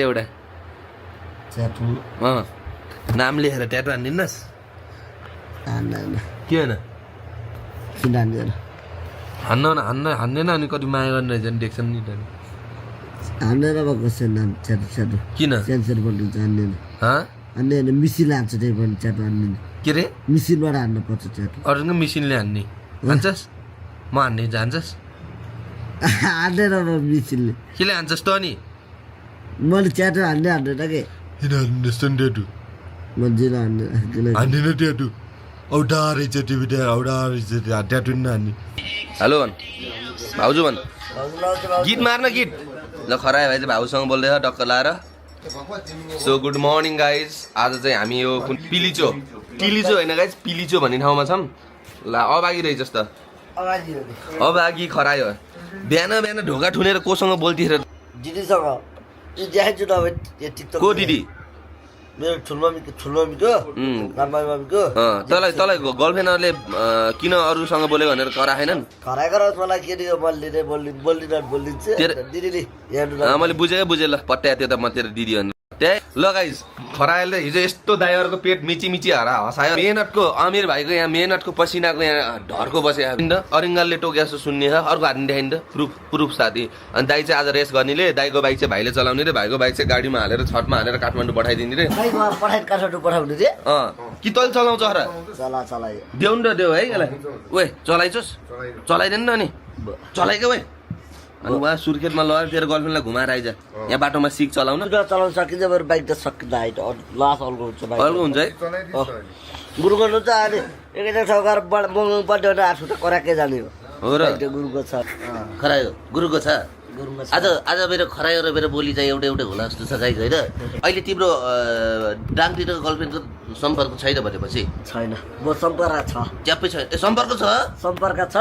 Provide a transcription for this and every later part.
एउटा ट्याटु नाम लेखेर ट्याटु हानिदिनुहोस् के होइन किन हान्दैन हान्दैन अनि कति माया गर्ने रहेछ नि देख्छ नि हान्दैन कसै नाम ट्याटु किन सेन्सर बोलिन्छ हान्दैन हान्दैन मिसिनले हान्छ त्यही पनि ट्याटु हान्दैन के रे मिसिनबाट हान्नु पर्छ ट्याटु अरूको मिसिनले हान्ने हान्छस् म हान्ने जान्छस् हान्दैन अब मिसिनले केले हान्छस् त अनि मैले ट्याटु हान्दैन के किन हान्नुहोस् त नि ट्याटु मन्जिलो हान्दैन हान्दिन ट्याटु औडा रहेछ टिभी औडा रहेछ ट्याटु नि हान्ने हेलो भन् भाउजू भन् गीत मार्न गीत ल खरायो भाइ चाहिँ भाउसँग बोल्दैछ टक्क लाएर सो गुड मर्निङ गाइज आज चाहिँ हामी यो पिलिचो होइन गाइज पिलिचो भन्ने ठाउँमा छौँ ल अभागी रहेछस् त अभागी खरायो बिहान बिहान ढोका ठुनेर कोसँग बोल्थेर दिदीसँग देखाइछु त अब टिकटक को दिदी मेरो ठुलमम्मीको मम्मीको तँलाई गर्लफ्रेन्डहरूले किन अरूसँग बोल्यो भनेर कराएनन् खराएको मलाई के दियो मैले बोलिदिन्छु दिदीले मैले बुझेँ ल पट्या त्यो त म तेरो दिदी भनेर त्यही ल गाइज खरायोले हिजो यस्तो दाइहरूको पेट मिची हँसायो मेहनतको अमिर भाइको यहाँ मेहनतको पसिनाको यहाँ ढर्को बस्यो अरिङ्गलले टोक्या जस्तो सुन्ने छ अर्को हात देखाइन्छ प्रुफ साथी अनि दाइ चाहिँ आज रेस गर्नेले दाइको बाइक चाहिँ भाइले चलाउने रे भाइको बाइक चाहिँ गाडीमा हालेर छतमा हालेर काठमाडौँ पठाइदिने रे काठमाडौँ पठाउने रे कि तैँले चलाउँछ हर चलायो देऊ न देऊ है यसलाई ओए चलाइछस् चलाइदिनु न अनि चलाइके ओए अनि उहाँ सुर्खेतमा लगेर तेरो गर्लफ्रेन्डलाई घुमाएर आइज यहाँ बाटोमा सिक चलाउन चलाउन सकिन्छ मेरो बाइक त सकिँदा लास अल्गो हुन्छ अल्गो हुन्छ है गुरु गर्नु त अहिले एकैजना ठाउँ गएर बोल्नु पर्यो भने आफू त कराएकै जाने हो र गुरुको छ खरायो गुरुको छ आज मेरो खरायो र मेरो बोली चाहिँ एउटै होला जस्तो छ गाइज होइन अहिले तिम्रो डाङतिर गर्लफ्रेन्डको सम्पर्क छैन भनेपछि छैन म सम्पर्क छ च्याप्पै छैन सम्पर्क छ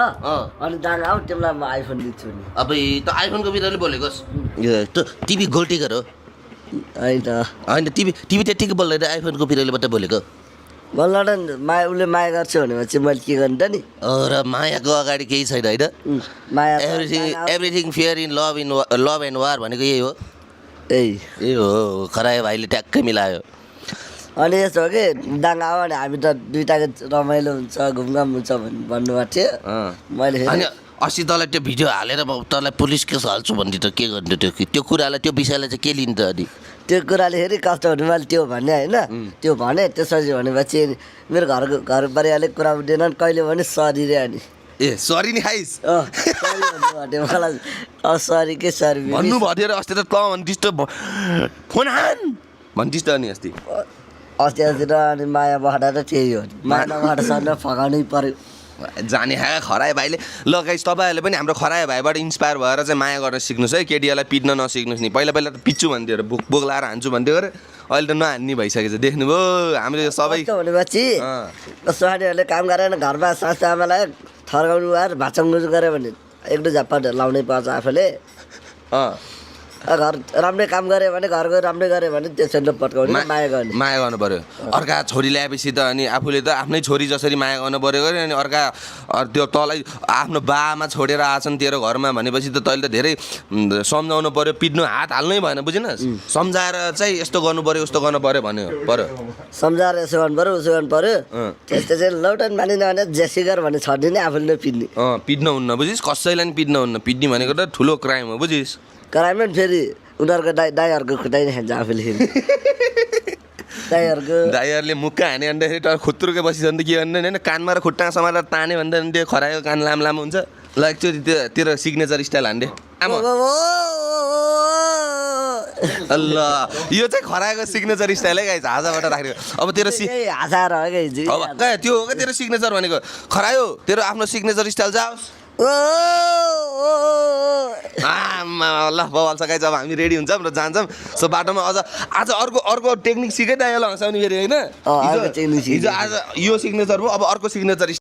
अनि डाङ आऊ तिमीलाई म आइफोन दिन्छु नि अब त आइफोनको बिरुवाले बोलेकोस् त टिभी गोल्टीगर हो होइन टिभी त्यतिकै बोल्दैन आइफोनको बिरुवाले मात्रै बोलेको मलाई उसले माया गर्छु भनेपछि मैले के गर्नु त नि र मायाको अगाडि केही छैन होइन माया everything fair in love and war भनेको यही हो यही हो खरायो भाइले ट्याक्कै मिलायो अनि यस्तो हो कि डाङ आयो भने हामी त दुइटाको रमाइलो हुन्छ घुमघाम हुन्छ भन्नुभएको थियो मैले अनि अस्ति तँलाई त्यो भिडियो हालेर म तँलाई पुलिस केस हाल्छु भन्ने त के गर्ने त्यो कुरालाई त्यो विषयलाई चाहिँ के लिन्छ अनि त्यो कुराले फेरि कस्तो हुने मैले त्यो भने होइन त्यो भने त्यसपछि भनेपछि मेरो घर परिवारले कुरा उठेनन् कहिले भने सरी रे अनि ए सरी नि खाइस् मलाई सरी के सरी भन्नु भयो र अस्ति त भन्दिस् त फोन हान भन्दिस् त अनि अस्ति र अनि माया बहडा त त्यही हो माया नबहडासँग फगाउनै पर्यो जाने खरायो भाइले ल गाइस तपाईँहरूले पनि हाम्रो खरायो भाइबाट इन्सपायर भएर चाहिँ माया गर्न सिक्नुहोस् है केटीहरूलाई पिट्न नसिक्नुहोस् नि पहिला त पिच्छु भन्थ्यो अरे बोक लाएर हान्छु भन्थ्यो अरे अहिले त नहान्ने भइसकेछ देख्नुभयो हामीले सबै भनेपछि स्वारीहरूले काम गरेन घरमा सासु आमालाई थर्काउनु भएर भाचङ्गुज गऱ्यो भने एक दुई झापा लाउनै पर्छ आफूले घर राम्रै काम गऱ्यो भने घरको राम्रै गऱ्यो भने त्यसरी पट्काउने माया गर्नु पर्यो अर्का छोरी ल्याएपछि त अनि आफूले त आफ्नै छोरी जसरी माया गर्नु पर्यो गरे अनि अर्का त्यो तँलाई आफ्नो बाआमा छोडेर आछन् तेरो घरमा भनेपछि त तैँले त धेरै सम्झाउनु पर्यो पिट्नु हात हाल्नै भएन बुझिनस् सम्झाएर चाहिँ यस्तो गर्नु पर्यो उस्तो गर्नु पर्यो पर्यो सम्झाएर यसो गर्नु पर्यो उसो गर्नु पर्यो त्यस्तो चाहिँ लौटन मानिन भने जेसी गर भने छर्दिने आफूले पिट्ने पिट्न हुन्न बुझिस् कसैलाई पनि पिट्न हुन्न पिट्ने भनेको त ठुलो क्राइम हो बुझिस् कराइमा फेरि उनीहरूको दाइहरूको खुट्टा नै खान्छ आफूले फेरि दाइहरूले मुक्का हाने भन्दाखेरि तर खुत्रुकै बसिन्छ नि त के भन्दैन होइन कानमा र खुट्टा समाएर ताने भन्दा त्यो खरायो कान लामो हुन्छ ल एकचोटि त्यो तेरो सिग्नेचर स्टाइल हान्ने ल यो चाहिँ खराएको सिग्नेचर स्टाइल है गाइज हाजाबाट राखेको अब तेरो त्यो हो क्या तेरो सिग्नेचर भनेको खरायो तेरो आफ्नो सिग्नेचर स्टाइल जाओस् ल बवाल छ गाइज अब हामी रेडी हुन्छौँ र जान्छौँ सो बाटोमा आज अर्को टेक्निक सिकै दाइलाई हँसाउने फेरि होइन हिजो आज यो सिग्नेचर भयो अब अर्को सिग्नेचर